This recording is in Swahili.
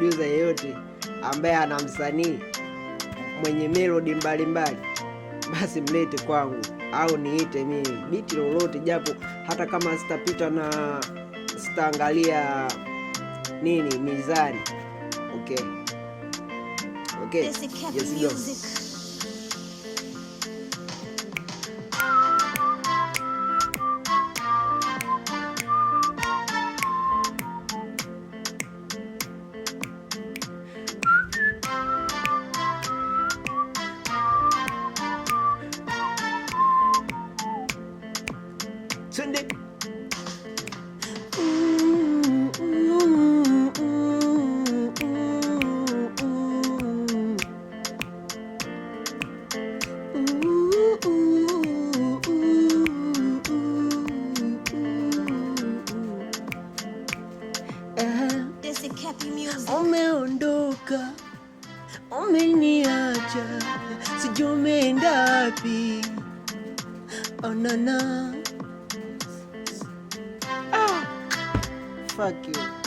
Producer yeyote ambaye ana msanii mwenye melody mbalimbali, basi mlete kwangu au niite mimi beat lolote, japo hata kama sitapita na sitaangalia nini mizani. Okay, This is Cappy let's go. Music. Twende. This is Cappy Music. Umeondoka, umeniacha, sijui umeenda wapi. Onana. Ah, fuck you.